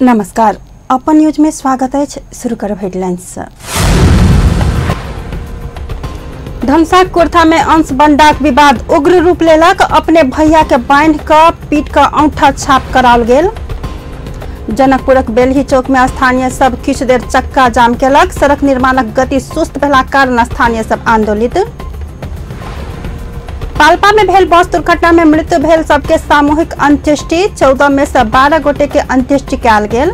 नमस्कार, अपन न्यूज में स्वागत है। शुरू करब हेडलाइंस। धनसा कुर्था में अंश बंडाक विवाद उग्र रूप लेलक। अपने भैया के बांध क पीट क औंठा छाप कराओल गेल। जनकपुरक बेलही चौक में स्थानीय सब किछु देर चक्का जाम केलक। सड़क निर्माणक गति सुस्त भेलाक कारण स्थानीय सब आंदोलित। पाल्पा में भेल बस दुर्घटना में मृत्यु भेल सबके सामूहिक अंत्येष्टि। 14 में से 12 गोटे के अंत्येष्टि कयल गेल।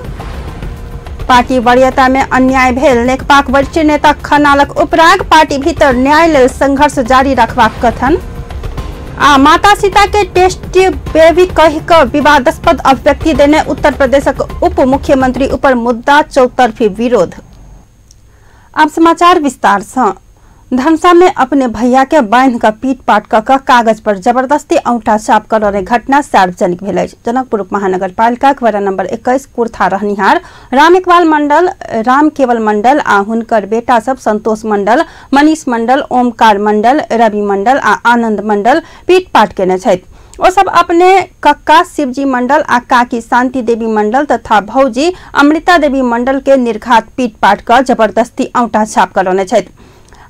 पार्टी वरीयता में अन्याय भेल। नेकपाक वरिष्ठ नेता खनालक उपराग। पार्टी भीतर न्याय लेल संघर्ष जारी रखबाक कथन। आ माता सीता के टेस्ट बेबी कहि क विवादास्पद अभिव्यक्ति देने उत्तर प्रदेशक उप मुख्यमंत्री ऊपर मुद्दा चौतरफी विरोध। अब समाचार विस्तार से। धनसा में अपने भैया के बांध क पीट पाट क कागज पर जबरदस्ती औंठा छाप करने घटना सार्वजनिक भेल अछि। जनकपुर महानगरपालिका वडा नंबर 21 कुर्था रहनिहार राम इकबाल मंडल, राम केवल मंडल आ हुनकर बेटा सब संतोष मंडल, मनीष मंडल, ओमकार मंडल, रवि मंडल आ आनंद मंडल पीट पाट केने छथि। ओ सब अपने कक्का शिवजी मंडल आ काकी शांति देवी मंडल तथा भौजी अमृता देवी मंडल के निर्घात पीट पाट क जबरदस्ती औंठा छाप करौने छथि।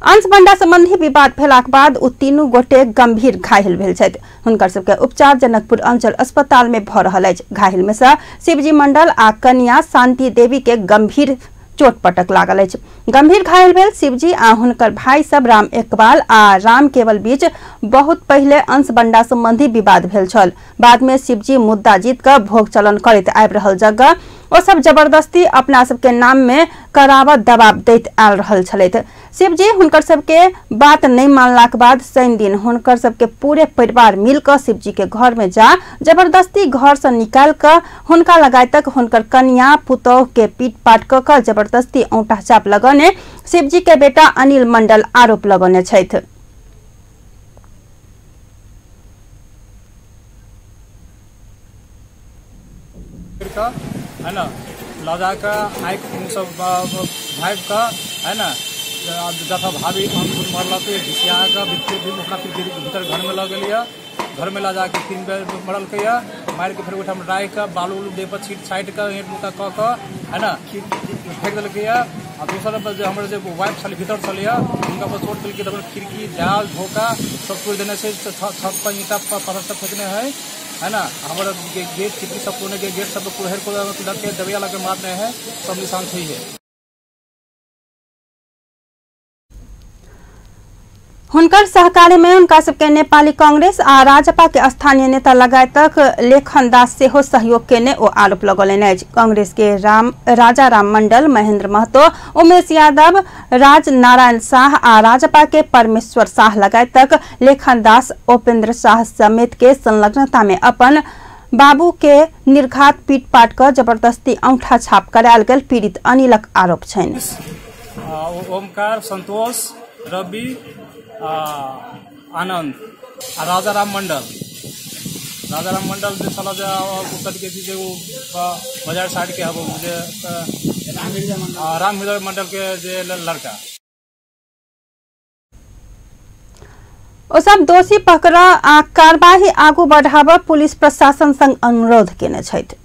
अंश बंडा संबंधी विवाद भेलाक बाद ओ तीनू गोटे गंभीर घायल भेल छथि। हुनकर सबके उपचार जनकपुर अंचल अस्पताल में भ रहल अछि। घायल में से शिवजी मंडल आ कन्या शांति देवी के गंभीर चोट पटक लागल अछि। गंभीर घायल भेल शिवजी आ हुनकर भाई सब राम इकबाल आ राम केवल बीच बहुत पहिले अंश बंडा संबंधी विवाद भेल छल। बाद में शिवजी मुद्दा जीत क भोग चलन करैत आबि रहल जगह ओ सब जबरदस्ती अपना सबके नाम में करावत दबाव दैत आयल रहल छलथि। शिवजी हुनकर सबके बात नहीं मानलाक बाद शनि दिन हुनकर सबके पूरे परिवार मिलकर शिवजी के घर में जा जबरदस्ती घर से निकाल क हुनका लगाय तक हुनकर कन्या पुतोह के पीट पाट क जबरदस्ती औंठा छाप लगौने शिवजी के बेटा अनिल मंडल आरोप लगौने छथि। है ना, लजा का आँख सब भाई का है ना, जथा भाभी हम मरलक घिसिया कऽ भीतर घर में लऽ गेलियै। घर में लऽ जाके 3 बेर मरलकै, मारि के फेर ओहिठाम राखि कऽ बालू उलू देह पर छीट छाटि कऽ ईंट मुक्का कऽ कऽ है ना फेंक देलकै। आ दोसर जे हमर जे वाइफ छलै भीतर छलैया हुनका पर चोट देलकै तऽ खिड़की जाल धोखा सब तोड़ि देने छै। छत पर ईंटा पत्थर सब फेकने है ना। हमारा गेट खिड़की सब तोड़ने के गेट सब कुल्हड़ को लग के दबिया लग के मारने है, सब निशान सही है। हुनकर सहकार्य में उनका सबके नेपाली कांग्रेस आ राजपा के स्थानीय नेता लगायतक लेखन दास सेहो सहयोग केने ओ आरोप लगौलनि अछि। कांग्रेस के राजा राम मंडल, महेंद्र महतो, उमेश यादव, राज नारायण शाह आ राजपा के परमेश्वर शाह लगायतक लेखन दास, उपेंद्र शाह समेत के संलग्नता में अपन बाबू के निर्घात पीट पाट क जबरदस्ती औंठा छाप करायल गेल पीड़ित अनिलक आरोप छनि। ओमकार, संतोष, रवि, आनंद आ राजाराम मंडल। राजाराम मंडल जे छल जे कथी कहै छै ओ बाजार साइड के हब जे राम हृदय मंडल के जे लड़का। ओ सब दोषी पकड़ आ कार्यवाही आगू बढ़ाबऽ पुलिस प्रशासन संग अनुरोध केने छथि।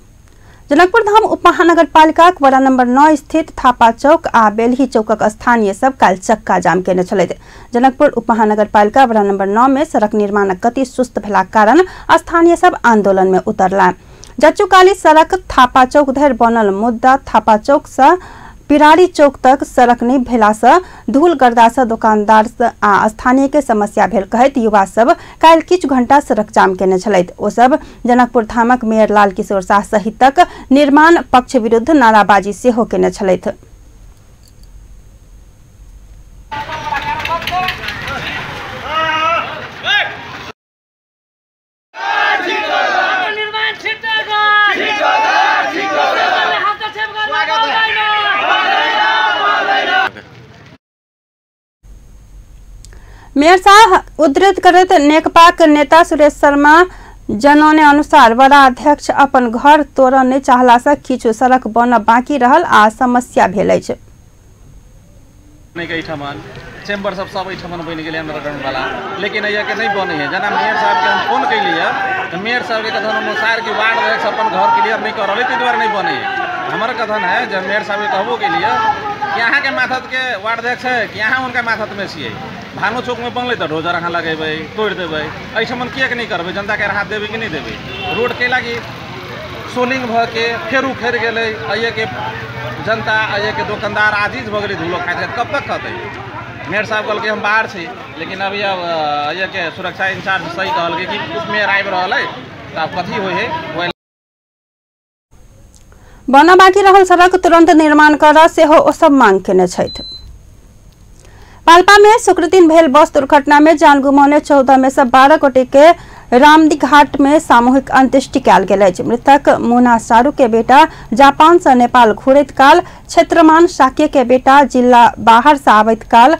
जनकपुर धाम उप महानगरपालिका वडा नंबर 9 स्थित थापा चौक आ बेलही चौकक स्थानीय सब काल्हि चक्का जाम केने छलथि। जनकपुर उप महानगरपालिका वडा नंबर 9 में सड़क निर्माणक गति सुस्त भेलाक कारण स्थानीय सब आंदोलन में उतरला। जच्चुकाली सड़क थापा चौक धरि बनल मुद्दा थापा चौक से पिरारी चौक तक सड़क नहीं भेला से धूल गर्दा से दुकानदार आ स्थानीय के समस्या भेल कहैत युवा सब काल्हि किछु घंटा सड़क जाम केने छलथि। ओ सब जनकपुर धामक मेयर लाल किशोर शाह सहितक निर्माण पक्ष विरुद्ध नाराबाजी सेहो केने छलथि। मेयर साह उद्धृत करैत नेकपाक नेता सुरेश शर्मा जनौने अनुसार वडा अध्यक्ष अपन घर तोड़ऽ नहि चाहला से किछु सड़क बनब बाकी रहल आ समस्या भेल अछि। चैम्बर सब सब एहिठाम बनि गेलै वाला, लेकिन एहिके नहि बनै है। जेना मेयर साहबके हम फोन कैलियै तऽ मेयर साहबके कथन अनुसार कि वार्ड अध्यक्ष अपन घर क्लियर नहि कऽ रहल है, ताहि दुआरे नहि बनै है। हमर कथन है जब मेयर साहब के कहबो के लिए कि अहाँ के माथत के वार्ड अध्यक्ष है कि अहाँ उनका माथत में छियै। भानु चौक में बनलै तऽ डोजर अहाँ लगेबै, तोड़ि देबै, एहिठमन किएक नहि करबै? जनता के राहत देबै कि नहि देबै? रोड के लागी सोलिंग भऽ के फेर उखड़ि गेलै। एहिके जनता, एहिके दोकानदार आजीज भऽ गेलै धूलो खाइत खाइत, कब तक खतै? मेयर साहब कहलकै हम बाहर छी, लेकिन अभी अब एहिके सुरक्षा इंचार्ज सही कहलकै कि उप मेयर आबि रहल है, तऽ आब कथी होइ है। बना बाकी रहल सड़क तुरंत निर्माण कर सेहो ओ सब मांग केने छथि। पाल्पा में शुक्रदिन भेल बस दुर्घटना में जान गुमौने 14 में से 12 गोटे के रामदी घाट में सामूहिक अंत्येष्टि कयल गेल अछि। मृतक मुना सारू के बेटा जापान से नेपाल घुरैत काल, क्षेत्रमान साक्य के बेटा जिला बाहर से आबैत काल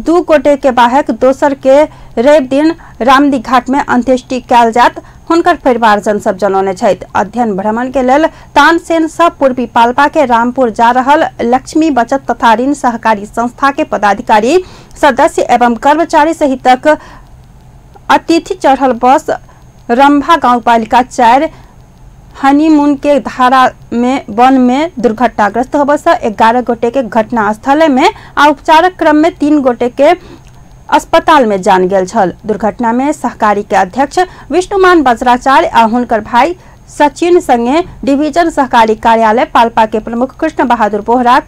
2 गोटे के बाहक दोसर के रवि दिन रामदी घाट में अंत्येष्टि कयल जात हुनकर परिवारजन सब जनौने छथि। अध्ययन भ्रमण के लेल तानसेन सब पूर्वी पाल्पा के रामपुर जा रहल लक्ष्मी बचत तथा ऋण सहकारी संस्था के पदाधिकारी, सदस्य एवं कर्मचारी सहितक अतिथि चढ़ल बस रंभा गाउँपालिका 4 हनीमून के धारा में वन में दुर्घटनाग्रस्त होबय से 11 गोटे के घटनास्थल में आ उपचारक क्रम में 3 गोटे के अस्पताल में जान गेल छल। दुर्घटना में सहकारी के अध्यक्ष विष्णुमान बज्राचार्य आ हुनकर भाई सचिन संगे डिवीजन सहकारी कार्यालय पाल्पा के प्रमुख कृष्ण बहादुर बोहरा,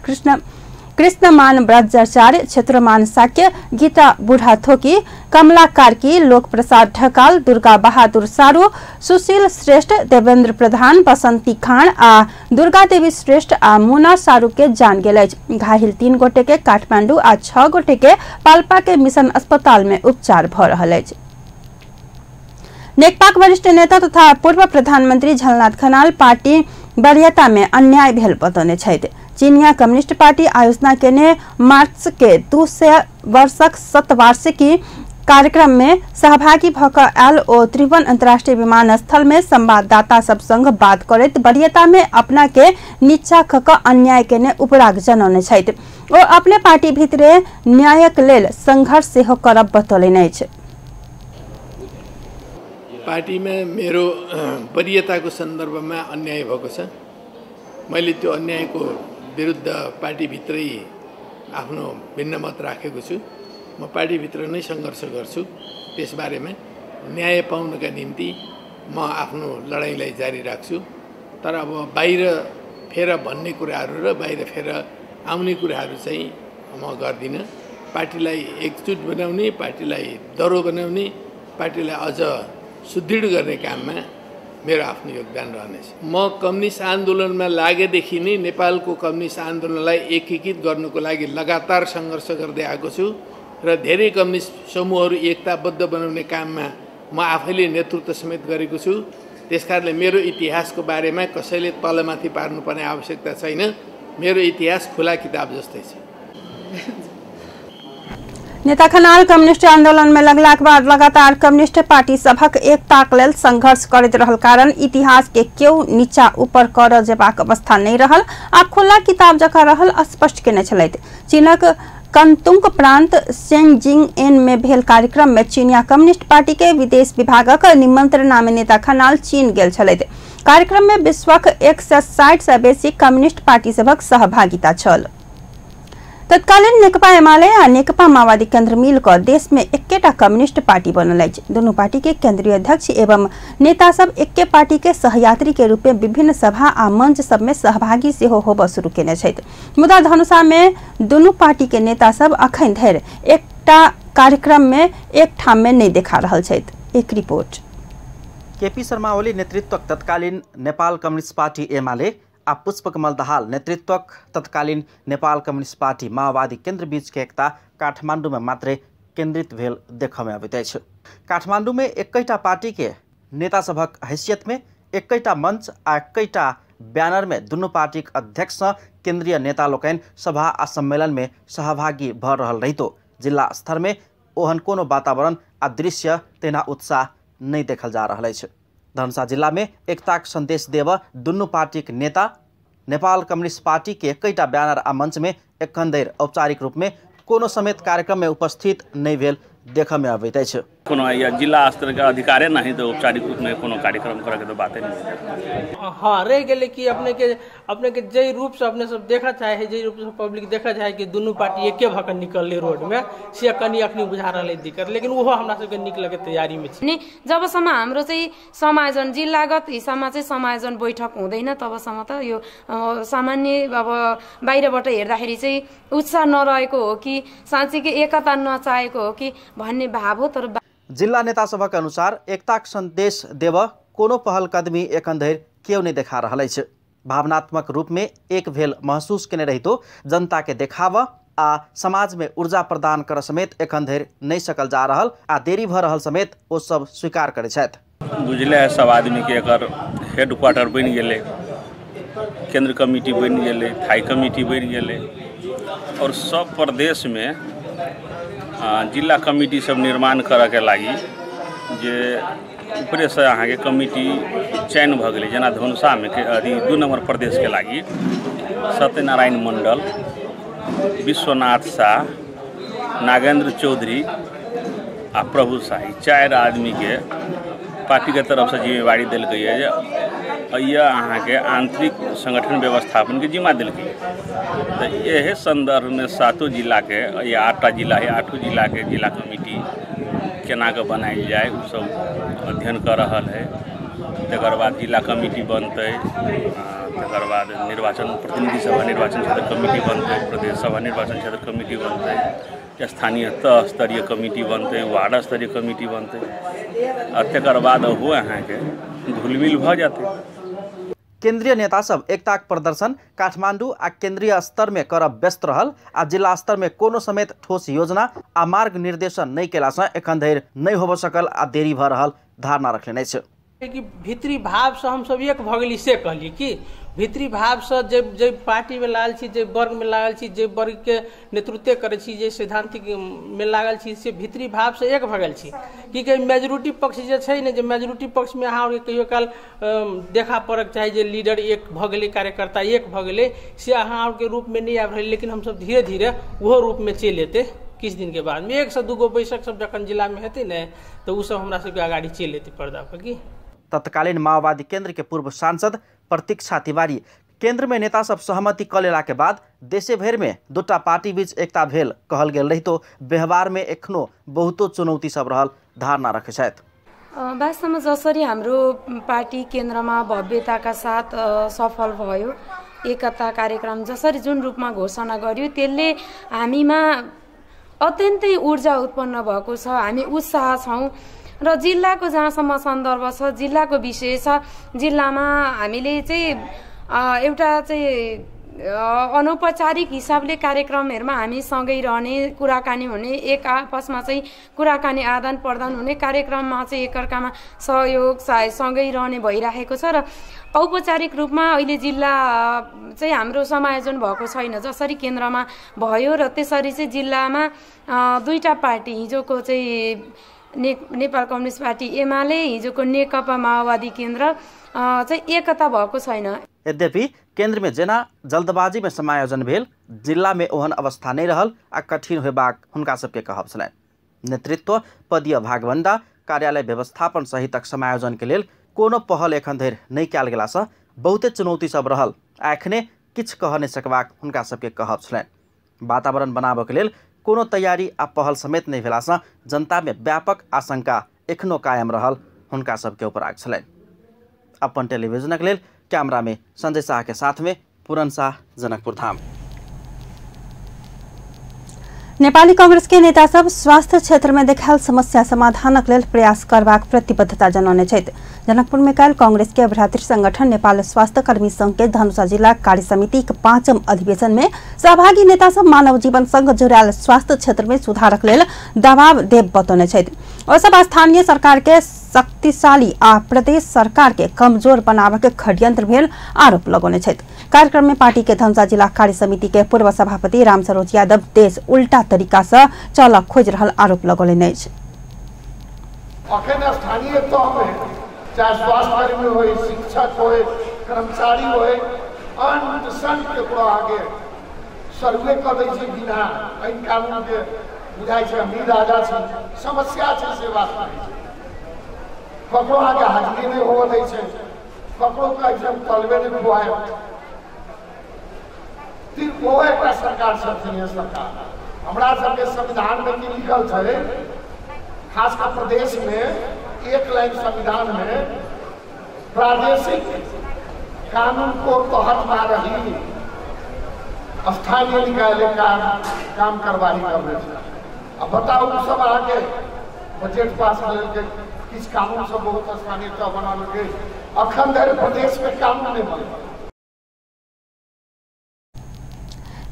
कृष्णमान ब्रजाचार्य, क्षेत्रमान साक्य, गीता बुढ़ाथोकी, कमला कार्की, लोक प्रसाद ढकाल, दुर्गा बहादुर सारू, सुशील श्रेष्ठ, देवेंद्र प्रधान, बसंती खान आ दुर्गा देवी श्रेष्ठ आ मुना सारू के जान गेल अछि। घायल 3 गोटे के काठमांडू आ 6 गोटे के पाल्पा के मिशन अस्पताल में उपचार भ रहल अछि। नेकपाक वरिष्ठ नेता तथा पूर्व प्रधानमंत्री झलनाथ खनाल पार्टी वरीयता में अन्याय भेल बतौने छथि। चीनिया कम्युनिस्ट पार्टी आयोजना केने मार्च के 200 वर्षक शतवार्षिकी कार्यक्रम में सहभागी भऽ कऽ आयल ओ त्रिभुवन अंतर्राष्ट्रीय विमानस्थल में संवाददाता सब संग बात करैत वरीयता में अपना के नीचा कऽ कऽ अन्याय केने उपराग जनौने छथि। ओ अपने पार्टी भीतरे न्यायक लेल संघर्ष सेहो करब बतौलनि अछि। पार्टीमा मेरो वरीयताको सन्दर्भमा अन्याय भएको छ। मैले त्यो अन्यायको विरुद्ध पार्टीभित्रै आफ्नो भिन्न मत राखेको छु। म पार्टीभित्र नै सङ्घर्ष गर्छु। त्यसबारेमा न्याय पाउनका निम्ति म आफ्नो लडाइँलाई जारी राख्छु। तर अब बाहिर फेर भन्ने कुराहरू र बाहिर फेर आउने कुराहरू चाहिँ म गर्दिनँ। पार्टीलाई एकजुट बनाउने, पार्टीलाई दह्रो बनाउने, पार्टीलाई अझ सुदृढ गर्ने काममा मेरो आफ्नो योगदान रहनेछ। म कम्युनिस्ट आन्दोलनमा लागेदेखि नै नेपालको कम्युनिस्ट आन्दोलनलाई एकीकृत गर्नुको लागि लगातार सङ्घर्ष गर्दै आएको छु र धेरै कम्युनिस्ट समूहहरू एकताबद्ध बनाउने काममा म आफैले नेतृत्व समेत गरेको छु। त्यसकारणले मेरो इतिहासको बारेमा कसैले तलमाथि पार्नुपर्ने आवश्यकता छैन। मेरो इतिहास खुला किताब जस्तै छ। नेता खनाल कम्युनिस्ट आंदोलन में लगलाक बाद लगातार कम्युनिस्ट पार्टी सभक एकताक लेल संघर्ष करैत रहल कारण इतिहास के केओ नीचा ऊपर कर जेबाक अवस्था नहीं रहल आ खुला किताब जकाँ रहल स्पष्ट केने छलथि। चीनक कंतुंग प्रांत सेंजिंग एन में भेल कार्यक्रम में चीनिया कम्युनिस्ट पार्टी के विदेश विभागक निमंत्रणा में नेता खनाल चीन गेल छलथि। कार्यक्रम में विश्वक 160 से बेसी कम्युनिस्ट पार्टी सभक सहभागिता छल। तत्कालीन नेकपा एमाले आ नेकपा माओवादी केंद्र मिल कऽ देश में एकेटा कम्युनिस्ट पार्टी बनल अछि। दुनू पार्टी के केंद्रीय अध्यक्ष एवं नेता सब एके पार्टी के सहयात्री के रूप में विभिन्न सभा आ मंच सब में सहभागी सेहो होबय शुरू केने छथि। मुदा धनुषा में दुनू पार्टी के नेता सब अखन धरि एकटा कार्यक्रम में एक ठाम में नहीं देखा रहल छथि। एक रिपोर्ट। केपी शर्मा ओली नेतृत्वक तत्कालीन नेपाल कम्युनिस्ट पार्टी एमाले आ पुष्पकमल दाहाल नेतृत्वक तत्कालीन नेपाल कम्युनिस्ट पार्टी माओवादी केन्द्र बीच के एकता काठमाडौँ में मात्रै केन्द्रित भेल देखय में अबैत अछि। काठमाडौँ में एकैटा पार्टी के नेता सभक हैसियत में एकैटा मंच आ एकैटा बैनर में दुनू पार्टीक अध्यक्ष सँ केन्द्रीय नेता लोकनि सभा आ सम्मेलन में सहभागी भऽ रहल रहितो जिला स्तर में ओहन कोनो वातावरण आ दृश्य तेना उत्साह नहि देखल जा रहल अछि। धनुषा जिला में एकताक संदेश देव दुनू पार्टीक नेता नेपाल कम्युनिस्ट पार्टी के एकैटा बैनर आ मंच में एखन धरि औपचारिक रूप में कोनो समेत कार्यक्रम में उपस्थित नहि भेल देखय में अबैत अछि। कोनो या जिला स्तर के अधिकारे नहीं तो औपचारिक रूप में कोनो कार्यक्रम करे के तो बाते नहीं। हाँ, रह गेलै कि अपने के जे रूप से अपने सब देखा चाहे है, जे रूप से पब्लिक देखा चाहे कि दुनू पार्टी एके भऽ कऽ निकललै रोड में, से कनि अखनी बुझा रहलै दिक्कत, लेकिन ओहो हमरा सबके निकलके तैयारी में छी। जबसम्म हाम्रो चाहिँ समायोजन जिल्लागत हिसाबमा चाहिँ समायोजन बैठक हुँदैन तबसम्म त यो सामान्य अब बाहिरबाट हेर्दाखेरि चाहिँ उत्साह नरहेको हो कि साँच्चीकै एकता नचाहेको हो कि भन्ने भाव हो। तर जिल्ला नेता सभक अनुसार एकताक संदेश देव कोनो पहल कदमी एखन धरि केओ नहि देखा रहल अछि। भावनात्मक रूप में एक भेल महसूस केने रहितो जनता के देखाव आ समाज में ऊर्जा प्रदान कर समेत एखन धरि नहि सकल जा रहल आ देरी भ रहल समेत ओ सब स्वीकार करै छथि। बुझले है सब आदमी के एकर हेड क्वार्टर बनि गेलै, केंद्र कमिटी बनि गेलै, थाई कमिटी बनि गेलै और सब प्रदेश में जिला कमिटी सब निर्माण करऽके लागि जे ऊपरेसँ अहाँके कमिटी चयन भऽ गेलै। जेना धनुषामे अथी 2 नंबर प्रदेशके लागि सत्यनारायण मंडल, विश्वनाथ शाह, नागेंद्र चौधरी आ प्रभु शाही 4 आदमीके पार्टीके तरफसँ जिम्मेवारी देलकै जे अहाँके आंतरिक संगठन व्यवस्थापनके जिम्मा देलकै। तो यही संदर्भ में 7 जिलाके या 8 जिला है, 8 जिलाके जिला कमिटी केना के बनायल जाए उ सब अध्ययन कर रहल है। तकर बाद जिला कमिटी बनतै, तकर बाद निर्वाचन प्रतिनिधि सभा निर्वाचन क्षेत्र कमिटी बनतै, प्रदेश सभा निर्वाचन क्षेत्र कमिटी बनतै, स्थानीय तह स्तरीय कमिटी बनतै, वार्ड स्तरीय कमिटी बनतै आ तकर बाद ओहो अहाँके घुलमिल भऽ जेतै। केंद्रीय नेता सब एकताक प्रदर्शन काठमांडू आ केंद्रीय स्तर में करब व्यस्त रहल आ जिला स्तर में कोनो समेत ठोस योजना आ मार्ग निर्देशन नहीं केला से एखन धरि नहीं होब सकल आ देरी भ रहल धारणा रखने अछि। कि भीतरी भाव से हम सब एक भऽ गेली से कहली कि भीतरी भाव से जे जे पार्टी में लागल छी, जे वर्ग में लागल छी, जे वर्ग के नेतृत्व करै छी, जे सैद्धांतिक में लागल छी, से भीतरी भाव से एक भऽ गेल छी। कि मेजोरिटी पक्ष जे छै ने, जे मेजोरिटी पक्ष में अहाँ कहियो काल देखा पड़क चाही जे लीडर एक भऽ गेलै, कार्यकर्ता एक भऽ गेलै, से अहाँ के रूप में नहीं आबि रहल, लेकिन हमसब धीरे धीरे ओहो रूप में चलि एतै किछु दिन के बाद में। 1 से 2 गो बैसक सब जखन जिला में हेतै ने तऽ ओ सब हमरा सबके अगाड़ी चलि एतै पर्दा पर। की तत्कालीन माओवादी केंद्र के पूर्व सांसद प्रतीक्षा तिवारी केंद्र में नेता सब सहमति क लेला के बाद देशे भरि में 2 पार्टी बीच एकता भेल कहल गेल रहितो व्यवहार में एखनो बहुतो चुनौती सब रहल धारणा रखै छथि। वास्तवमा जसरी हाम्रो पार्टी केन्द्रमा भव्यताका साथ सफल भयो, एकता कार्यक्रम जसरी जुन रूपमा घोषणा गर्यो त्यसले हामीमा अत्यन्तै ऊर्जा उत्पन्न भएको छ, हामी उत्साह छौँ। र जिल्लाको जहाँसम्म सन्दर्भ छ, जिल्लाको विषय छ, जिल्लामा हामीले चाहिँ एउटा चाहिँ अनौपचारिक हिसाबले कार्यक्रमहरूमा हामी सँगै रहने, कुराकानी हुने, एक आपसमा चाहिँ कुराकानी आदान प्रदान हुने, कार्यक्रममा चाहिँ एकअर्कामा सहयोग सँगै रहने भइराखेको छ। र औपचारिक रूपमा अहिले जिल्ला चाहिँ हाम्रो समायोजन भएको छैन जसरी केन्द्रमा भयो र त्यसरी चाहिँ जिल्लामा 2 पार्टी, हिजोको चाहिँ नेपाल कम्युनिस्ट पार्टी एमाले, हिजोको नेकपा माओवादी केन्द्र चाहिँ एकता भएको छैन। यद्यपि केंद्र में जेना जल्दबाजी में समायोजन भेल जिला में ओहन अवस्था नहीं रहल आ कठिन होबाक हुनका सबके कहब छलनि। नेतृत्व पदीय भागवंडा कार्यालय व्यवस्थापन सहितक समायोजन के लेल कोनो पहल एखन धरि नहि कयल गेला से बहुते चुनौती सब रहल आ एखने किछु कह नहि सकबाक हुनका सबके कहब छलनि। वातावरण बनाबऽ के लेल कोनो तैयारी आ पहल समेत नहीं भेला से जनता में व्यापक आशंका एखनो कायम रहल हुनका सबके उपराग छलनि। अपन टेलीविजनक लेल कैमरा में संजय शाह के साथ में पूरन शाह, जनकपुर धाम। नेपाली कांग्रेस के नेता सब स्वास्थ्य क्षेत्र में देखायल समस्या समाधानक लेल प्रयास करबाक प्रतिबद्धता जनौने छथि। जनकपुर में काल्हि कांग्रेस के भ्रातृ संगठन नेपाल स्वास्थ्य कर्मी संघ के धनुषा जिला कार्य समिति के 5म अधिवेशन में सहभागी नेता सब मानव जीवन संग जुड़ायल स्वास्थ्य क्षेत्र में सुधारक लेल दबाव देब बतौने छथि। ओ सब स्थानीय सरकार के शक्तिशाली आ प्रदेश सरकार के कमजोर बनाबऽ के षड्यंत्र भेल आरोप लगौने छथि। कार्यक्रम में पार्टी के धनुषा जिला कार्य समिति के पूर्व सभापति रामसरोज यादव देश उल्टा तरीका से चलक खोज रहल आरोप लगौलनि अछि। अखन स्थानीय तह में चाहे स्वास्थ्य कर्मी हो, शिक्षक हो, कर्मचारी हो, अंत संत के आगे सर्वे कर दै छै बिना ऐन कानून के बुझाइ छै हमही राजा छी। समस्या छै से बात नहि छै, ककरो अहाँके हाजिरी नहि होबऽ दै छै, ककरो कहै छै हम तलबे नहि खुआएब। ओ एकटा सरकार छथिन। सरकार हमरा सबके संविधानमे की लिखल छै, खास कऽ प्रदेशमे एक लाइन संविधानमे प्रादेशिक कानून को तहत में रही स्थानीय निकाय काम करवाही करने छै। अब बताउ सब अहाँके बजट पास करेलकै, किछु कानून सब बहुत स्थानीय तह बना लेलकै, अखन धरि प्रदेश में कानून नहीं बनल।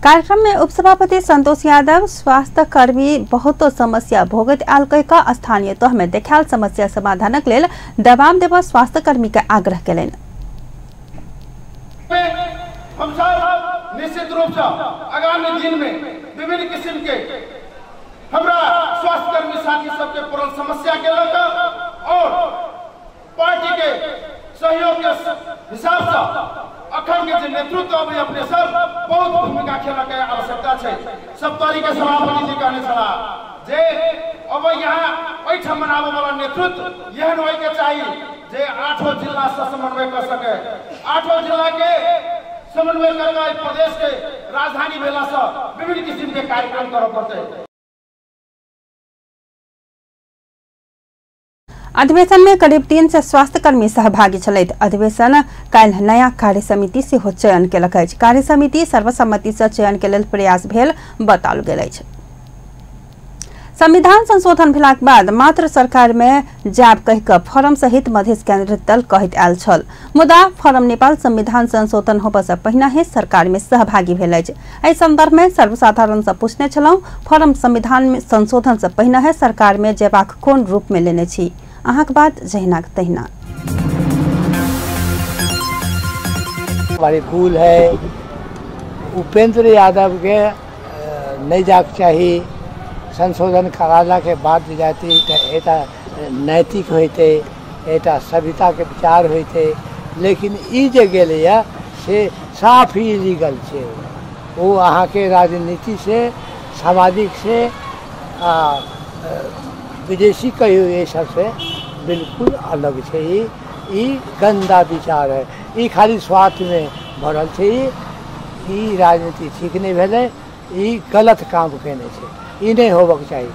कार्यक्रम में उपसभापति संतोष यादव स्वास्थ्य कर्मी बहुतो समस्या भोगैत आयल कहि कऽ स्थानीय तह में देखायल समस्या समाधानक लेल दबाव देबऽ स्वास्थ्य कर्मी के आग्रह केलनि। हम सब निश्चित रूप से आगामी दिन में विभिन्न किस्म के हमरा स्वास्थ्य कर्मी साथी सबके पूर्ण समस्या के लऽ और पार्टी के सहयोग के हिसाब से अखन के जे नेतृत्व अभी अपने सब बहुत भूमिका खेल के आवश्यकता है। सप्तरी के सभापति जी कहने छलाह जे अब यहाँ एहिठाम मनाबे वाला नेतृत्व एहन होय के चाही जे 8 जिला से समन्वय कर सके, 8 जिला के समन्वय करके प्रदेश के राजधानी भेला से विभिन्न किस्म के कार्यक्रम करऽ पड़तै। अधिवेशन में करीब 300 स्वास्थ्यकर्मी सहभागी छलथि। अधिवेशन काल्हि नया कार्य समिति सेहो चयन केलक अछि। कार्य समिति सर्वसम्मति से चयन के लेल प्रयास भेल बताओल गेल अछि। संविधान संशोधन भेलाक बाद मात्र सरकार में जाब कहि कऽ फॉरम सहित मधेश केंद्रित दल कहैत आयल छल, मुदा फॉरम नेपाल संविधान संशोधन होबऽ से पहिने सरकार में सहभागी भेल अछि। एहि संदर्भ में सर्वसाधारण से पूछने छलहुँ, फॉरम संविधान संशोधन से पहिने सरकार में जेबाक कोन रूप में लेने छी? अहाँक बात जहिना तहिना। हमारी भूल है, उपेंद्र यादव के नहीं जाके चाही। संशोधन कराला के बाद जाती तो एटा नैतिक होते, एटा सभ्यता के विचार होते, लेकिन ई जे गेलैया से साफ ही इलीगल है। वो अहाँ के राजनीति से, सामाजिक से, विदेशी कहियो ये सबसे बिल्कुल अलग है। ई गंदा विचार है, ई खाली स्वार्थ में भरल है। ई राजनीति ठीक नहीं भेलै, ई गलत काम केने छै, ई नहीं होबक चाही।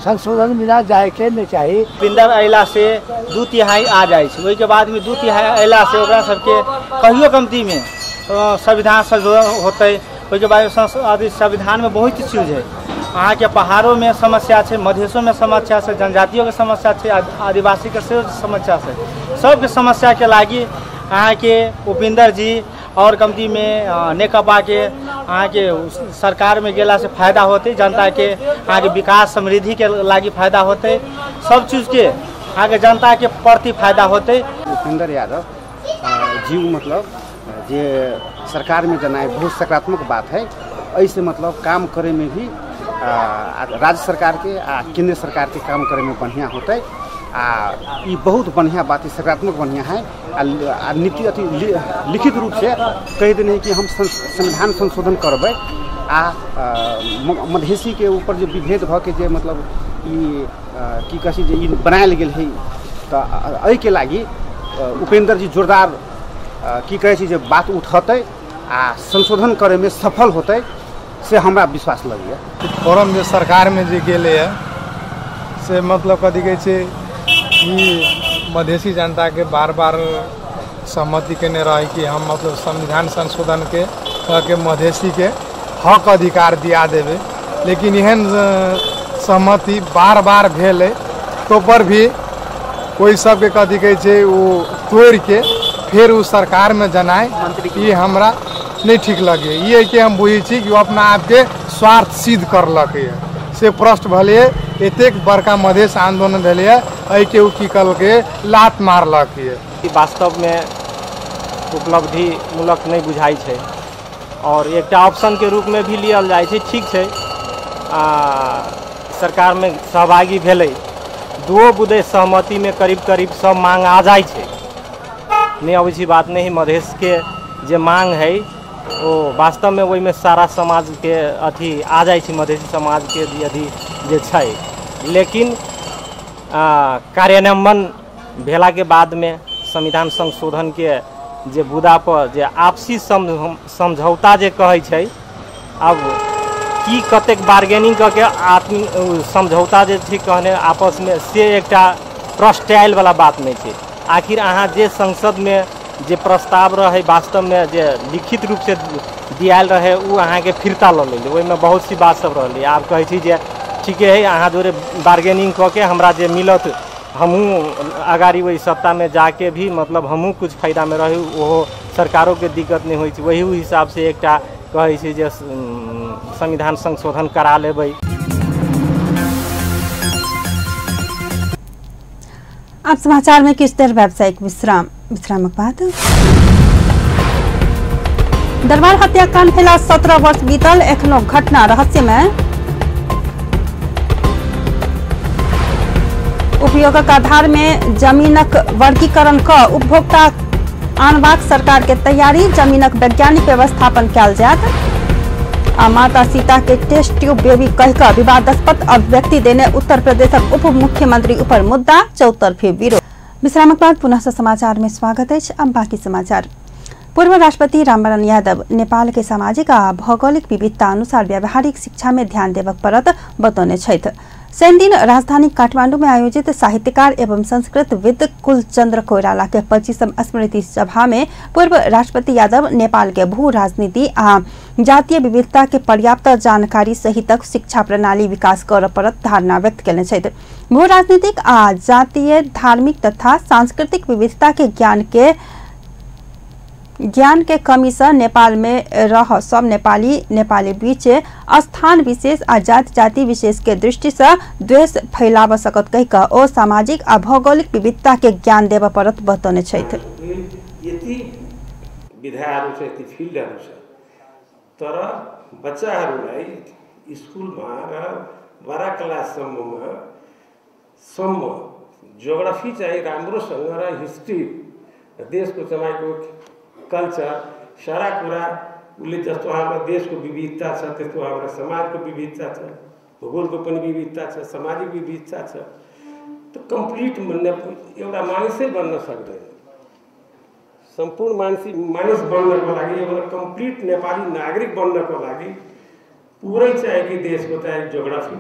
संशोधन बिना जायके नहीं चाही। उपेंद्र अयला से 2/3 आ जाइ छै, ओहिके बादमे 2/3 अयला से ओकरा सबके कहियो कमतीमे संविधान संशोधन होतै। ओहिके बाद संविधानमे बहुत चीज है, अहाँके पहाड़ोमे समस्या छै, मधेशोमे समस्या छै, जनजातियोके समस्या छै, आदिवासीके सेहो समस्या छै। सबके समस्याके लागि अहाँके उपेंद्र जी और कमतीमे नेकपाके अहाँके सरकारमे गेलासँ फायदा होतै, जनताके अहाँके विकास समृद्धिके लागि फायदा होतै, सब चीजके अहाँके जनताके प्रति फायदा होतै। उपेंद्र यादव जी मतलब जे सरकारमे जेनाइ बहुत सकारात्मक बात है। ऐसे मतलब काम करे में भी राज्य सरकार के आ केंद्र सरकार के काम करे में बढ़िया होते। आ ई बहुत बढ़िया बात है, सकारात्मक बढ़िया है। आ नीति अथी लिखित रूप से कहि देने है कि हम संविधान संशोधन करबै आ मधेसी के ऊपर जे विभेद भऽ के जे मतलब ई की कहै छै जे ई बनायल गेल है, तऽ एहिके लागि उपेंद्र जी जोरदार की कहै छै जे बात उठतै आ संशोधन करैमे सफल होतै, से हमरा विश्वास लगैए। फोरम जे सरकारमे जे गेलैए से मतलब कथी कहै छै कि मधेसी जनताके बार बार सहमति केने रहे कि हम मतलब संविधान संशोधनके कह के मधेसीके हक अधिकार दिया देबै, लेकिन एहन सहमति बार बार भेलै तो पर भी ओहि सबके कथी कहै छै ओ तोड़िके फेर ओ सरकारमे जनाय ई हमरा नहीं ठीक लगे। ये कि हम बुझै छी कि ओ अपना आपके स्वार्थ सिद्ध करलकै, से प्रश्न भेलै। एतेक बड़का मधेश आंदोलन भेलै, एहिके ओ की कहलकै लात मारलक। वास्तवमे उपलब्धि मूलक नहीं बुझाइ छै और एकटा ऑप्शनके रूपमे भी लियल जाइ छै। ठीक छै, सरकारमे सहभागी भेलै, दुओ बुदे सहमतिमे करीब करीब सब मांग आ जाइ छै, नहीं अबै छै बात नहीं। मधेशके जे मांग है ओ वास्तवमे ओहिमे सारा समाजके अथी आ जाइ छै, मधेसी समाजके यदि जे छै। लेकिन कार्यान्वयन भेलाके बादमे संविधान संशोधनके जे बुदा पर जे आपसी समझौता जे कहै छै, अब की कतेक बार्गेनिंग कऽ के आदमी समझौता जे छै कहने आपसमे, से एकटा ट्रस्टाइल वाला बात नहि छै। आखिर अहाँ जे संसदमे जे प्रस्ताव रहै वास्तवमे जे लिखित रूपसँ दियाल रहै ओ अहाँके फिरता लऽ लेली, ओहिमे बहुत सी बात सब रहलै। आब कहै छी जे ठीके है अहाँ जोरे बार्गेनिंग कऽ के हमरा जे मिलत हमहूँ अगाड़ी ओहि सत्तामे जाके भी मतलब हमहूँ कुछ फायदामे रही, ओहो सरकारोके दिक्कत नहि होइ छै। वही हिसाबसँ एकटा कहै छै जे संविधान संशोधन करा लेबै। अब समाचार में किछु देर व्यावसायिक विश्राम, विश्रामक बाद दरबार हत्याकांड भेला 17 वर्ष बीतल, एखनो घटना रहस्यमय। उपयोगक आधार में जमीनक वर्गीकरण क उपभोक्ता आनबाक सरकार के तैयारी, जमीनक वैज्ञानिक व्यवस्थापन कयल जायत। आ माता सीता के टेस्ट ट्यूब बेबी कहिकऽ विवादास्पद अभिव्यक्ति देने उत्तर प्रदेशक उप मुख्यमंत्री ऊपर मुद्दा, चौतरफी विरोध। विश्रामक बाद पुनः समाचार में स्वागत अछि। अब बाकी समाचार। पूर्व राष्ट्रपति रामवरण यादव नेपाल के सामाजिक आ भौगोलिक विविधता अनुसार व्यावहारिक शिक्षा में ध्यान देबक पड़त बतौने छथि। शनिदिन राजधानी काठमांडू में आयोजित साहित्यकार एवं संस्कृतविद कुलचंद्र कोइराला के 25वीं स्मृति सभा में पूर्व राष्ट्रपति यादव नेपाल के भू राजनीति आ जातीय विविधता के पर्याप्त जानकारी सहितक शिक्षा प्रणाली विकास कर पड़त धारणा व्यक्त कयने छथि। भू राजनीतिक आ जातीय धार्मिक तथा सांस्कृतिक विविधता के ज्ञान के कमी से नेपाल में रह सब नेपाली नेपाली बीच स्थान विशेष आ जाति जाति विशेष के दृष्टि से द्वेष फैलाव सकत कहि कऽ ओ सामाजिक आ भौगोलिक विविधता के ज्ञान देबऽ पड़त बतौने छथि। यति विधाहरू छ, यति फिल्डहरू छ, तर बच्चाहरूलाई स्कुलमा र 12 क्लाससम्ममा सम्म ज्योग्राफी चाहिँ राम्रोसँग र हिस्ट्री देशको तपाईँको कल्चर सारा कुरा उसले जस्तो हाम्रो देशको विविधता छ त्यस्तो हाम्रो समाजको विविधता छ, भूगोलको पनि विविधता छ, सामाजिक विविधता छ। त कम्प्लिट एउटा मानिसै बन्न सक्दैन। सम्पूर्ण मानिस बन्नको लागि एउटा कम्प्लिट नेपाली नागरिक बन्नको लागि पुरै चाहिँ कि देशको चाहिँ ज्योग्राफी,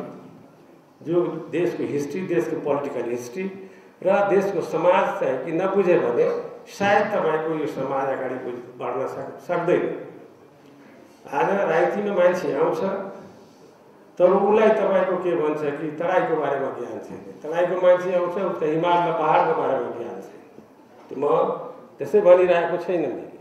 जो देशको हिस्ट्री, देशको पोलिटिकल हिस्ट्री र देशको समाज चाहिँ कि नबुझ्यो भने सायद तपाईँको यो समाज अगाडि बढ्न सक्दैन। आज राजनीतिमा मान्छे आउँछ तर उसलाई तपाईँको के भन्छ कि तराईको बारेमा ज्ञान छैन, तराईको मान्छे आउँछ उसलाई हिमाल र पहाडको बारेमा ज्ञान छैन। म त्यसै भनिरहेको छैन मैले।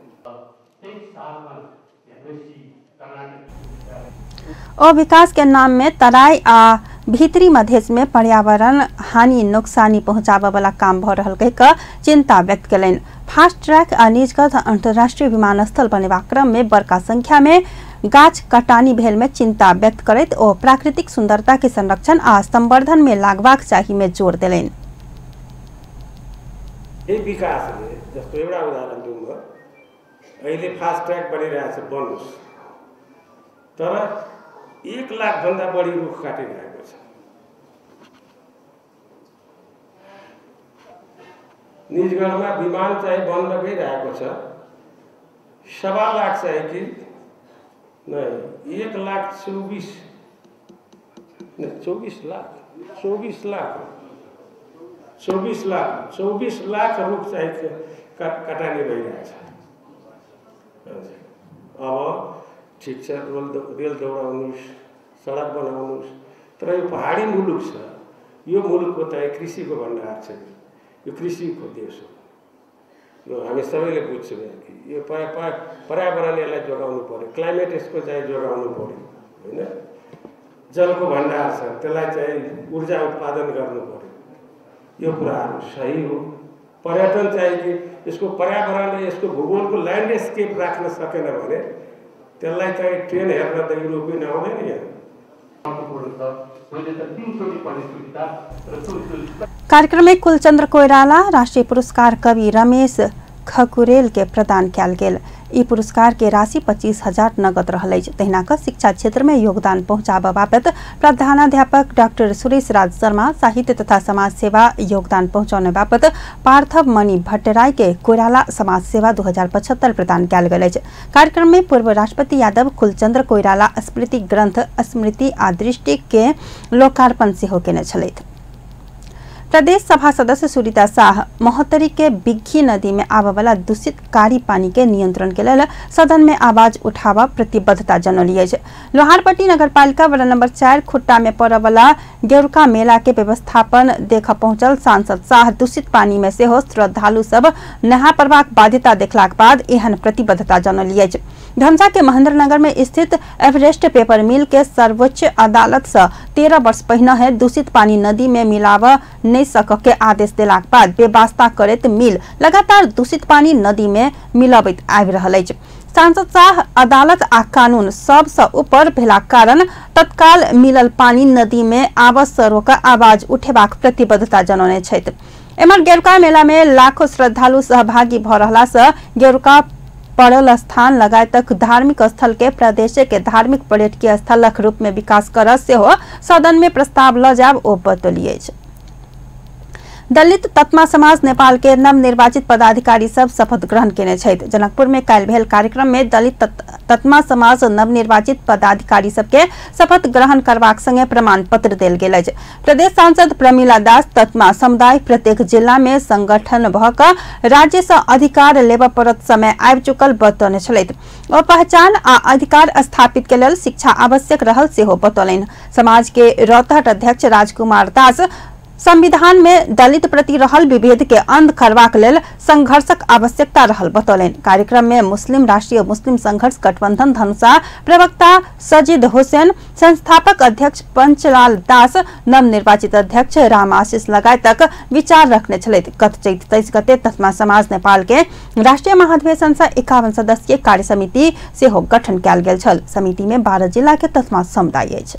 ओ विकास के नाम में तराई आ भीतरी मधेश में पर्यावरण हानि नुकसानी पहुंचाबे वाला काम भ रहल कहि कऽ चिंता व्यक्त कयलनि। फास्ट ट्रैक आ निजगढ़ अंतर्राष्ट्रीय विमानस्थल बनेबाक क्रम में बड़का संख्या में गाछ कटानी भेल में चिंता व्यक्त करैत ओ प्राकृतिक सुंदरता के संरक्षण आ संवर्धन में लागबाक चाही में जोर देलनि। विकासले जस्तो एउटा उदाहरण दिउँ म, अहिले फास्ट ट्र्याक बनिरहेको छ बनोस्, तर 1 लाख भन्दा बढी रुख काटिरहेको छ। निजगढमा विमान चाहिँ बन्न गइरहेको छ, 1.25 लाख चाहिँ कि नै 1 लाख 24 24 लाख 24 लाख 24 लाख 24 लाख रुख चाहिँ कटानी भइरहेछ। अब ठिक छ, रेल दौडाउनुहोस्, सडक बनाउनुहोस्, तर यो पहाडी मुलुक छ, यो मुलुकको त कृषिको भण्डार छ, यो कृषिको देश हो। यो हामी सबैले बुझ्छौँ कि यो पर्यावरण यसलाई जोगाउनु पर्यो, क्लाइमेट यसको चाहिँ जोगाउनु पर्यो, होइन? जलको भण्डार छ, त्यसलाई चाहिँ ऊर्जा उत्पादन गर्नु पर्यो। यो कुराहरू सही हो। पर्यटन चाहिँ कि यसको पर्यावरणले यसको भूगोलको ल्यान्डस्केप राख्न सकेन भने त्यसलाई चाहिँ ट्रेन हेर्न त युरोपियन आउँदैन यहाँ। कार्यक्रम में कुलचंद्र कोइराला राष्ट्रीय पुरस्कार कवि रमेश खकुरेल के प्रदान कयल गेल। ई पुरस्कार के राशि 25,000 नगद रहल अछि। तहिना क शिक्षा क्षेत्र में योगदान पहुंचाबऽ बापत प्रधानाध्यापक डाक्टर सुरेश राज शर्मा, साहित्य तथा समाज सेवा योगदान पहुंचौने बापत पार्थव मणि भट्टराई के कोइराला समाज सेवा 2075 प्रदान कयल गेल अछि। कार्यक्रम में पूर्व राष्ट्रपति यादव कुलचंद्र कोइराला स्मृति ग्रंथ स्मृति आ दृष्टि के लोकार्पण सेहो केने छलथि। प्रदेश सभा सदस्य सुरीता शाह महोत्तरी के बिग्घी नदी में आबयवला दूषित कारी पानी के नियंत्रण के लेल सदन में आवाज उठाबऽ प्रतिबद्धता जनौली अछि। लोहारपट्टी नगरपालिका वार्ड नंबर 4 खुट्टा में पड़यवला गेरुका मेला के व्यवस्थापन देख पहुंचल सांसद शाह दूषित पानी में सेहो श्रद्धालु सब नहा पड़बाक बाध्यता देखलाक बाद एहन प्रतिबद्धता जनौली अछि। धनुषा के महेंद्रनगर में स्थित एवरेस्ट पेपर मिल के सर्वोच्च अदालत से 13 वर्ष पहिने है दूषित पानी नदी में मिलाव नहीं सक के आदेश देलाक बाद बेवास्ता करैत मिल लगातार दूषित पानी नदी में मिलबैत आबि रहल अछि। सांसद शाह अदालत आ कानून सबसँ ऊपर भेलाक कारण तत्काल मिलल पानी नदी में आवस से रोक आवाज उठेबाक प्रतिबद्धता जनौने छथि। एम्हर गेरुका मेला में लाखों श्रद्धालु सहभागी भ रहला से गेरुका पड़ल स्थान लगायतक धार्मिक स्थल के प्रदेश के धार्मिक पर्यटकीय स्थलक रूप में विकास कर सेहो सदन में प्रस्ताव ल जाब ओ बतौली अछि। दलित तत्मा समाज नेपाल के नवनिर्वाचित पदाधिकारी सब शपथ ग्रहण केने छथि। जनकपुर में काल्हि भेल कार्यक्रम में दलित तत्मा समाज नवनिर्वाचित पदाधिकारी सबके शपथ ग्रहण करबाक संगे प्रमाण पत्र देल गेल अछि। प्रदेश सांसद प्रमिला दास तत्मा समुदाय प्रत्येक जिला में संगठन भ क राज्य से अधिकार लेबऽ पड़त समय आबि चुकल बतौने छलथि। ओ पहचान आ अधिकार स्थापित के लेल शिक्षा आवश्यक रहल सेहो बतौलनि। समाज के रौतहट अध्यक्ष राजकुमार दास संविधान में दलित प्रति रहल विभेद के अंत करबाक लेल संघर्षक आवश्यकता रहल बतौलनि। कार्यक्रम में मुस्लिम राष्ट्रीय मुस्लिम संघर्ष गठबंधन धनुषा प्रवक्ता सजिद हुसैन, संस्थापक अध्यक्ष पंचलाल दास, नवनिर्वाचित अध्यक्ष राम आशीष लगायतक विचार रखने छलथि। गत चैत 23 गते तत्मा समाज नेपाल के राष्ट्रीय महाधिवेशन से 51 सदस्यीय कार्य समिति सेहो गठन कयल गेल छल। समिति में 12 जिला के तत्मा समुदाय अछि।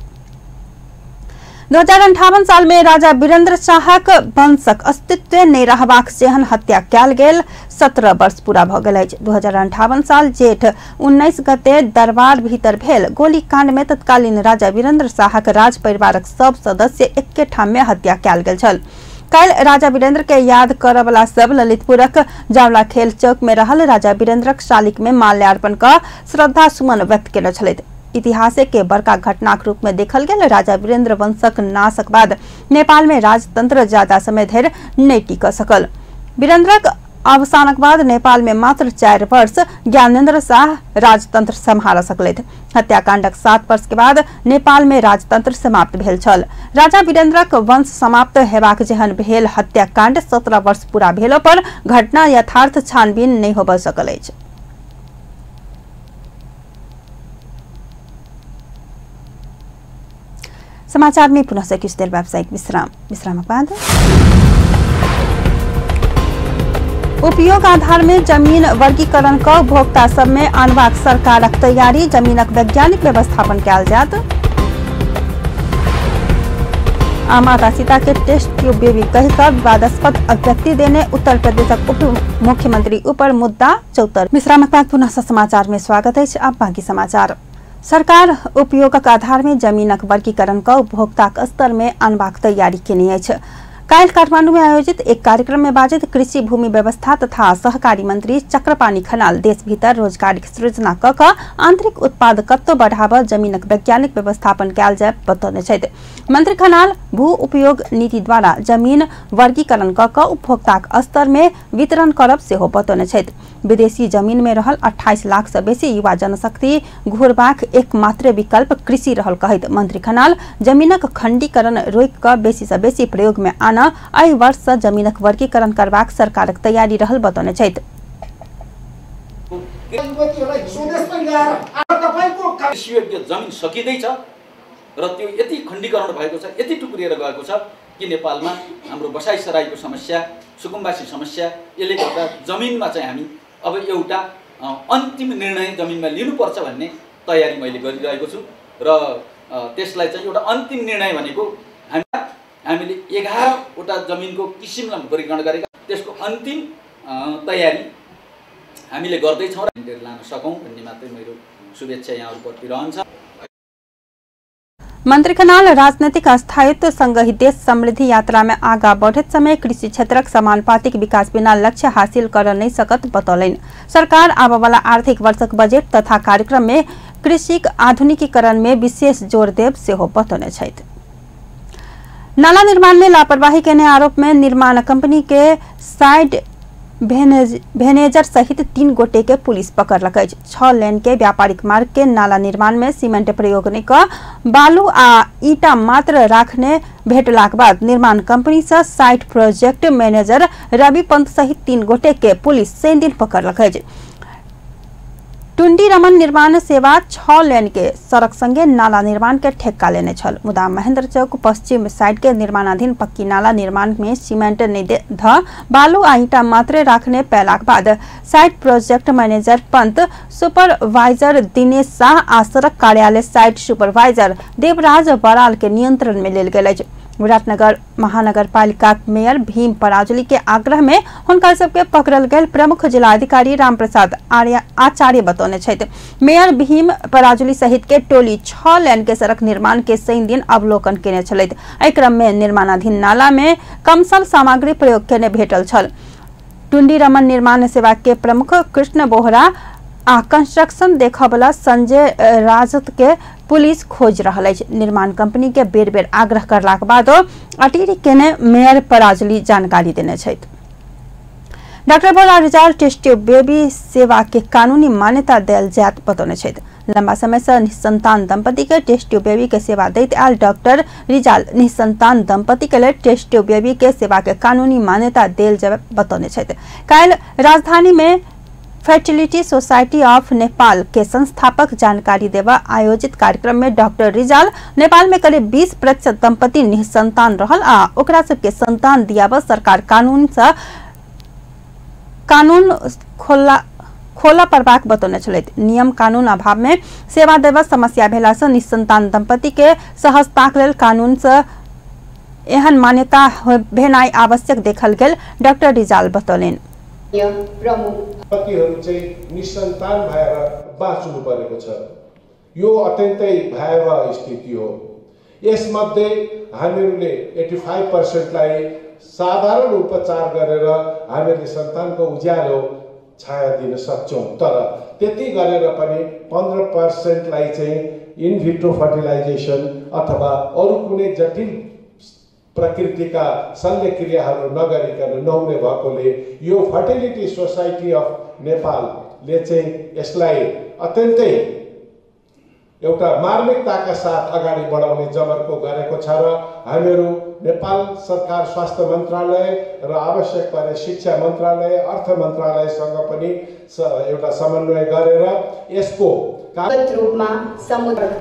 2058 साल में राजा वीरेंद्र शाहक वंशक अस्तित्व नहि रहबाक जेहन हत्या कयल गेल 17 वर्ष पूरा भ गेल अछि। 2058 साल जेठ 19 गते दरबार भीतर भेल गोलीकांड में तत्कालीन राजा वीरेंद्र शाहक राज परिवारक सब सदस्य एके ठाम में हत्या कयल गेल छल। काल्हि राजा वीरेंद्र के याद करऽवला सब ललितपुरक जावला खेल चौक में रहल राजा वीरेंद्रक शालिक में माल्यार्पण क श्रद्धा सुमन व्यक्त केने छलथि। इतिहास के बड़का घटनाक रूप में देखल गेल राजा वीरेंद्र वंशक नाशक बाद नेपाल में राजतंत्र ज्यादा समय धरि नहि टिक सकल। वीरेंद्रक अवसानक बाद नेपाल में मात्र 4 वर्ष ज्ञानेन्द्र शाह राजतंत्र सम्हार सकलथि। हत्याकांडक 7 वर्ष के बाद नेपाल में राजतंत्र समाप्त भेल छल। राजा वीरेंद्रक वंश समाप्त हेबाक जेहन भेल हत्याकांड 17 वर्ष पूरा भेलो पर घटना यथार्थ छानबीन नहि होबय सकल अछि। समाचार में पुनः से किछु देर व्यावसायिक विश्राम। विश्रामक बाद उपयोग आधार में जमीन वर्गीकरण क उपभोक्ता सब में आनबाक सरकारक तैयारी, जमीनक वैज्ञानिक व्यवस्थापन कयल जायत। आ माता सीता के टेस्ट ट्यूब बेबी कहि कऽ विवादास्पद अभिव्यक्ति देने उत्तर प्रदेशक उप मुख्यमंत्री ऊपर मुद्दा चौतर। विश्रामक बाद पुनः समाचार में स्वागत अछि। अब बाकी समाचार। सरकार उपयोगक आधार में जमीनक वर्गीकरण क उपभोक्ताक स्तर में आनबाक तैयारी केने अछि। काल्हि काठमांडू में आयोजित एक कार्यक्रम में बाजैत कृषि भूमि व्यवस्था तथा सहकारी मंत्री चक्रपाणी खनाल देश भीतर रोजगारीक सृजना क क आंतरिक उत्पादकत्व बढ़ाबऽ जमीनक वैज्ञानिक व्यवस्थापन कयल जाय बतौने छथि। मंत्री खनाल भू उपयोग नीति द्वारा जमीन वर्गीकरण क क उपभोक्ताक स्तर में वितरण करब सेहो बतौने छथि। विदेशी जमीन में रहल 28 लाख से बेसी युवा जनशक्ति घुरबाक एकमात्र विकल्प कृषि रहल कहैत मंत्री खनाल जमीनक खंडीकरण रोकि क बेसी से बेसी प्रयोग में आन एहि वर्ष से जमीनक वर्गीकरण करबाक सरकारक तैयारी रहल बतौने छथि। जमिन सकिँदैछ र त्यो यति खण्डीकरण भएको छ, यति टुक्रिएर गएको छ कि नेपालमा हाम्रो बसाइसराईको समस्या, सुकुम्बासी समस्या, यसले गर्दा जमिनमा चाहिँ हामी अब एउटा अन्तिम निर्णय जमिनमा लिनुपर्छ भन्ने तयारी मैले गरिरहेको छु र त्यसलाई चाहिँ एउटा अन्तिम निर्णय भनेको हामीले 11वटा जमिनको किसिमलाई वर्गीकरण गरेका, त्यसको अन्तिम तयारी हामीले गर्दैछौँ र लान सकौँ भन्ने मात्रै मेरो शुभेच्छा यहाँहरूप्रति रहन्छ। मंत्री खनाल राजनीतिक स्थायित्व संगहि देश समृद्धि यात्रा में आगा बढ़ैत समय कृषि क्षेत्रक समानुपातिक विकास बिना लक्ष्य हासिल कर नहीं सकत बतौलनि। सरकार आबयवला आर्थिक वर्षक बजट तथा कार्यक्रम में कृषिक आधुनिकीकरण में विशेष जोर देब सेहो बतौने छथि। नाला निर्माण में लापरवाही केने आरोप में निर्माण कंपनी के साइड भेनेजर सहित 3 गोटे के पुलिस पकड़लक अछि। 6 लेन के व्यापारिक मार्ग के नाला निर्माण में सीमेंट प्रयोग नहि क बालू आ ईटा मात्र राखने भेटलाक बाद निर्माण कंपनी से site project manager Ravi Pant सहित 3 गोटे के पुलिस शनि दिन पकड़लक अछि। टुंडी रमन निर्माण सेवा 6 लेन के सड़क संगे नाला निर्माण के ठेक्का लेने छल, मुदा महेंद्र चौक पश्चिम साइड के निर्माणाधीन पक्की नाला निर्माण में सीमेंट नहीं ध बालू आ ईटा मात्रे राखने पैलाक बाद site project manager Pant, supervisor Dinesh Shah आ सड़क कार्यालय साइट सुपरवाइजर देवराज बराल के नियंत्रण में लेल गेल अछि। विराटनगर महानगरपालिका मेयर भीम पराजुली के आग्रह में हुनका सबके पकड़ल गेल प्रमुख जिलाधिकारी रामप्रसाद आचार्य बतौने छथि। मेयर भीम पराजुली सहित के टोली 6 लेन के सड़क निर्माण के शनि दिन अवलोकन केने छलथि। एहि क्रम में निर्माणाधीन नाला में कमसल सामग्री प्रयोग केने भेटल छल। टुंडी रमन निर्माण सेवा के प्रमुख कृष्ण बोहरा आ कंस्ट्रक्शन देखबला संजय राजत के पुलिस खोज रहल अछि। निर्माण कंपनी के बेर बेर आग्रह करलाक बादो अटीरी केने मेयर पराजुली जानकारी देने छथि। Doctor Bhola Rijal test tube baby सेवा के कानूनी मान्यता देल जायत बतौने छथि। लंबा समय से निसंतान दंपति के टेस्ट ट्यूब बेबी के सेवा दैत आयल डॉक्टर रिजाल निसंतान दंपति के लेल टेस्ट ट्यूब बेबी के सेवा के कानूनी मान्यता देल जायत बतौने छथि। काल्हि राजधानी में फर्टिलिटी सोसाइटी ऑफ नेपाल के संस्थापक जानकारी देवा आयोजित कार्यक्रम में डॉक्टर रिजाल नेपाल में करीब 20% दंपति निसंतान रहल आ ओकरा सबके संतान दियाब सरकार कानून से कानून खोला पड़बाक बतौने छलथि। नियम कानून अभाव में सेवा देवा समस्या भेला से निसंतान दंपति के सहजताक लेल कानून से एहन मान्यता भेनाइ आवश्यक देखल गेल डॉक्टर रिजाल बतौलनि। दम्पतिहरू चाहिँ निसन्तान भएर बाँच्नु परेको छ। यो अत्यन्तै भयावह स्थिति हो। यसमध्ये हामीहरूले 85%लाई साधारण उपचार गरेर हामीहरूले सन्तानको उज्यालो छाया दिन सक्छौँ, तर त्यति गरेर पनि 15%लाई चाहिँ इनभिट्रो फर्टिलाइजेसन अथवा अरू कुनै जटिल प्रकृतिका शल्यक्रियाहरू नगरिकन नहुने भएकोले यो फर्टिलिटी सोसाइटी अफ नेपालले चाहिँ यसलाई अत्यन्तै एउटा मार्मिकताका साथ अगाडि बढाउने जमर्को गरेको छ र हामीहरू नेपाल सरकार स्वास्थ्य मन्त्रालय र आवश्यक परे शिक्षा मन्त्रालय, अर्थ मन्त्रालयसँग पनि एउटा समन्वय गरेर यसको रूपमा समुद्र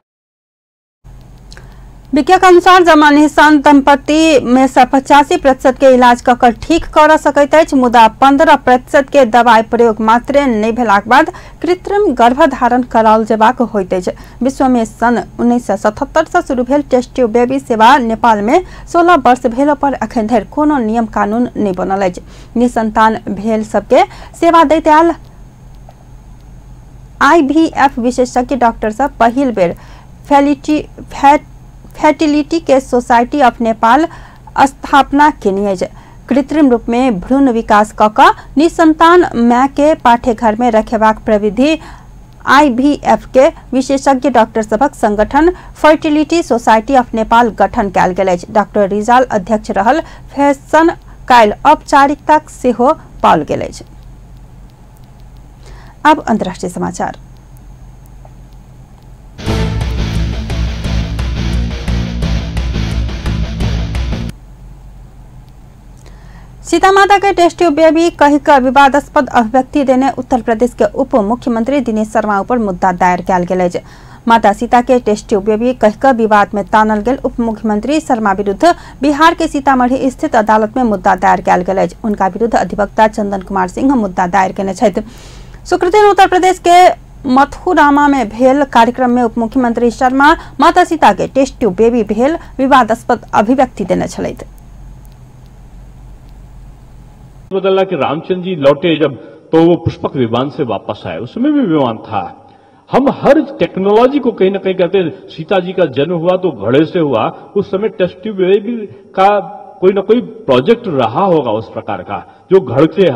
विज्ञ के अनुसार जमा निःसन्तान दंपति में से 85% के इलाज कऽ ठीक कर सकैत अछि, मुदा 15% के दवाई प्रयोग मात्रे नहि भेलाक बाद कृत्रिम गर्भधारण कराओल जेबाक होइत अछि। विश्व में सन 1977 से शुरू भेल टेस्ट ट्यूब बेबी सेवा नेपाल में 16 वर्ष भेलो पर अखन धरि कोनो नियम कानून नहि बनल अछि। निसंतान भेल सबके सेवा दैत आयल आईवीएफ विशेषज्ञ डॉक्टर सब पहिल बेर फर्टिलिटी के सोसाइटी ऑफ नेपाल स्थापना केने अछि। कृत्रिम रूप में भ्रूण विकास क क निसंतान माय के पाठ्यघर में रखेबाक प्रविधि आईवीएफ के विशेषज्ञ डॉक्टर सभक संगठन फर्टिलिटी सोसाइटी ऑफ नेपाल गठन कयल गेल अछि। डॉक्टर रिजाल अध्यक्ष रहल फैशन काल्हि औपचारिकता सेहो पाओल गेल अछि। अब अंतर्राष्ट्रीय समाचार। सीता माता के टेस्ट ट्यूब बेबी कही कऽ विवादास्पद अभिव्यक्ति देने उत्तर प्रदेश के उप मुख्यमंत्री दिनेश शर्मा ऊपर मुद्दा दायर कयल गेल अछि। माता सीता के टेस्ट ट्यूब बेबी कही कऽ विवाद में तानल गेल उप मुख्यमंत्री शर्मा विरुद्ध बिहार के सीतामढ़ी स्थित अदालत में मुद्दा दायर कयल गेल अछि। उनका विरुद्ध अधिवक्ता चंदन कुमार सिंह मुद्दा दायर केने छथि। शुक्रदिन उत्तर प्रदेश के मथुरामा में भेल कार्यक्रम में उप मुख्यमंत्री शर्मा माता सीता के टेस्ट ट्यूब बेबी भेल विवादास्पद अभिव्यक्ति देने छलथि। बदला कि रामचंद्र जी लौटे जब तो वो पुष्पक विमान से वापस आए, उसमें भी विमान था। हम हर टेक्नोलॉजी को कहीं ना कहीं कहते हैं। सीता जी का जन्म हुआ तो घड़े से हुआ, उस समय टेस्ट ट्यूब बेबी का कोई ना कोई प्रोजेक्ट रहा होगा उस प्रकार का, जो घड़ से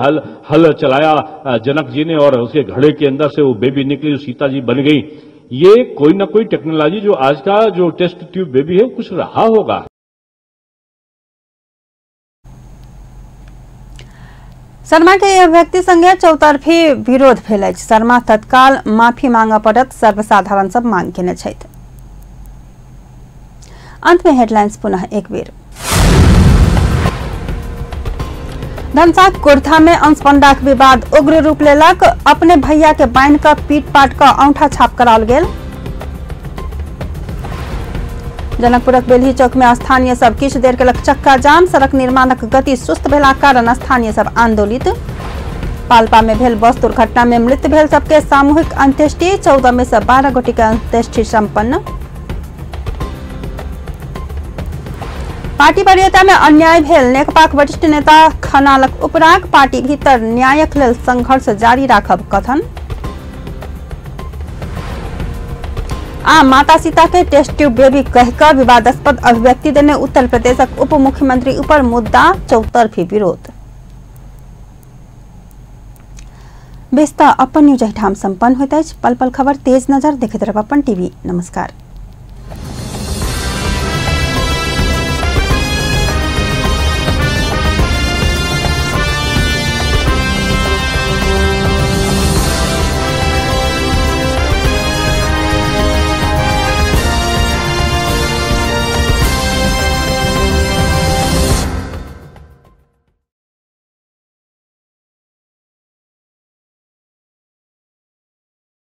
हल चलाया जनक जी ने और उसके घड़े के अंदर से वो बेबी निकली, सीता जी बन गई। ये कोई ना कोई टेक्नोलॉजी जो आज का जो टेस्ट ट्यूब बेबी है कुछ रहा होगा। शर्मा के अभिव्यक्ति संगे चौतरफी विरोध भेल अछि। शर्मा तत्काल माफी मांगऽ पड़त सर्वसाधारण सब मांग केने छथि। अंत में हेडलाइंस पुनः एक बेर। धनसाक कुर्था में अंशपंडाक विवाद उग्र रूप लेलक। अपने भैया के बान्हि कऽ पीट पाट कऽ औंठा छाप कराओल गेल। जनकपुरक बेलही चौक में स्थानीय सब किछु देर केलक चक्का जाम। सड़क निर्माणक गति सुस्त भेलाक कारण स्थानीय सब आंदोलित। पाल्पा में भेल बस दुर्घटना में मृत्यु भेल सबके सामूहिक अंत्येष्टि। 14 में से 12 गोटे के अंत्येष्टि संपन्न। पार्टी वरीयता में अन्याय भेल नेकपाक वरिष्ठ नेता खनालक उपराग। पार्टी भीतर न्यायक लेल संघर्ष जारी राखब कथन। आ माता सीता के टेस्ट ट्यूब बेबी कहकर विवादास्पद अभिव्यक्ति देने उत्तर प्रदेशक उप मुख्यमंत्री ऊपर मुद्दा चौतरफी विरोध। बेस्ता अपन न्यूज एहिठाम संपन्न होइत अछि। पल पल खबर तेज नजर देखैत रहब अपन टीवी। नमस्कार।